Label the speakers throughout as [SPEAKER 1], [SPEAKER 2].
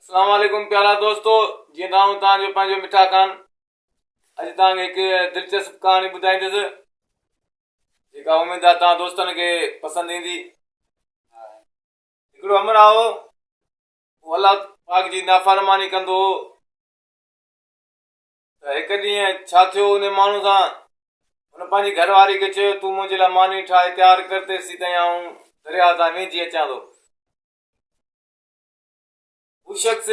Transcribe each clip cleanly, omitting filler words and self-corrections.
[SPEAKER 1] اسلام عليڪم پيارا دوستو جيئن ته آئون توهان جو پنهنجو مٺا خان اڄ توهان کي هڪ دلچسپ ڪهاڻي ٻڌائيندس جيڪا اميد آهي توهان دوستن کي پسند ايندي هڪڙو همراهه هو هو الله پاڪ جي نافرماني ڪندو هو ته هڪ ڏينهن ڇا ٿيو ان ماڻهو سان هن پنهنجي گهر واري کي چيو تون منهنجي لاء ماني ٺاهي تيار ڪر تيسين تائين آئون درياء تان وينجهي اچان ٿو هو شخص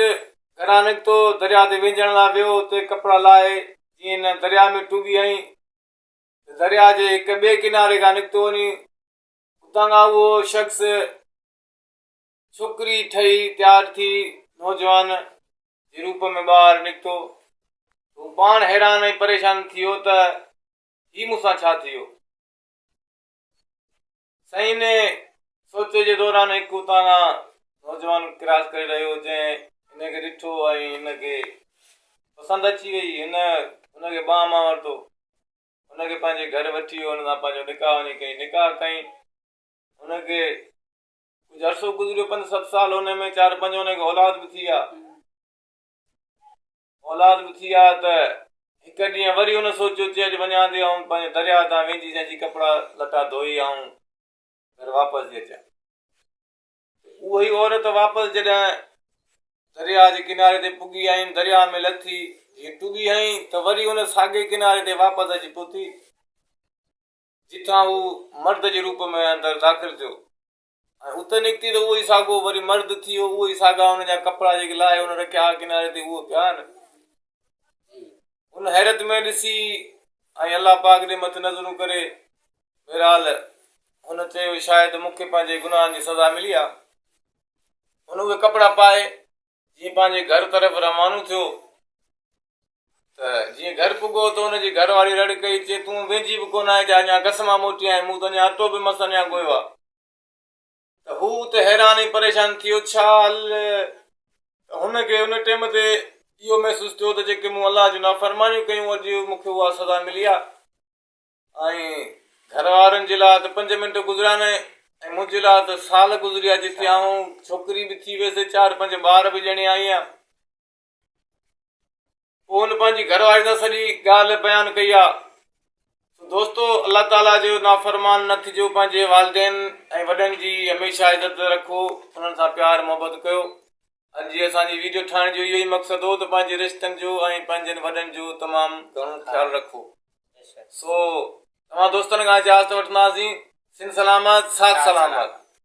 [SPEAKER 1] گهران نڪتو، درياء تي وهنجڻ لاء ويو، اتي ڪپڙا لاهي جيئن هن درياء ۾ ٽٻي هنئي ته درياء جي هڪ ٻئي ڪناري کان نڪتو وڃي. اتان کان اهو شخص ڇوڪري ٺهي تيار ٿي نوجوان جي روپ ۾ ٻاهر نڪتو. هو پاڻ حيران ۽ پريشان ٿي ويو ته هي مون سان ڇا ٿي ويو؟ سائين ان سوچ جي دوران هڪ اتان کان نوجوان ڪراس ڪري رهيو هو جنهن هن کي ڏٺو ۽ هن کي پسند اچي وئي هن هن کي ٻانهن مان ورتو هن کي پنهنجي گهر وٺي ويو هن سان پنهنجو نڪاح وڃي ڪيائين نڪاح ڪيائين هن کي ڪجهه عرصو گذريو پنج ست سال هن ۾ چار پنج هن کي اولاد به ٿي ويا اولاد به ٿي آ ته هڪ ڏينهن وري هن سوچيو چي اڄ وڃان ٿي آئون پنهنجي درياء تان وينجهي جنهن جي ڪپڙا لٽا ڌوئي آئون گهر واپس ٿي اچان. اها ئي عورت واپس جڏهن درياء جي ڪناري تي پڳي ۽ درياء ۾ لٿي جيئن ٽٻي هنئي ته وري ان ساڳئي ڪناري تي واپس اچي پهتي جتان هو مرد جي روپ ۾ اندر داخل ٿيو. ۽ اتي نڪتي ته اهو ئي ساڳو وري مرد ٿي ويو، اهو ئي ساڳا ان جا ڪپڙا جيڪي لاهي هن رکيا ها ڪناري تي اهو پيا آهن. هن حيرت ۾ ڏسي ۽ الله پاڪ ڏي مٿ نظرون ڪري بهرحال هن چيو شايد مون کي پنهنجي گناهن جي سزا ملي آ. هن اهي ڪپڙا پائي جيئن پنهنجي گهر طرف روانو ٿيو ته جيئن گهر پڳو ته هن جي گهر واري رڙ ڪئي چي تون وينجهي به ڪونه آهين جا اڃا گس مان موٽي آهين مون ته اڃا اٽو به مس اڃا ڳوهيو آ. ته هو اتي حيران ۽ پريشان ٿي ويو ڇا حل ته هن کي ان ٽيم تي اهو محسوس ٿيو ته جيڪي مون الله جون نافرمانيون ڪيون اڄ مون کي اها سزا ملي آ ۽ گهر وارن جي لاء ته پنج منٽ گذريا نه ۽ منهنجي لاء ته سال گذري ويا جتي آئون ڇوڪري به ٿي ويس چار پنج ٻار به ڄڻي آئي آهيان پوء هن پنهنجي گهر واري سان سڄي ڳالهه بيان ڪئي آ. سو دوستو الله تعالي جو نافرمان نه ٿجو پنهنجي والدين ۽ وڏن جي هميشه عزت رکو انهن سان پيار محبت ڪيو اڄ جي اسان جي ويڊيو ٺاهڻ جو اهو ئي مقصد هو ته پنهنجي رشتن جو ۽ پنهنجن وڏن جو تمام گهڻو خيال رکو سو توهان دوستن کان اجازت وٺنداسين سنڌ سلامت ساٿ سلامت.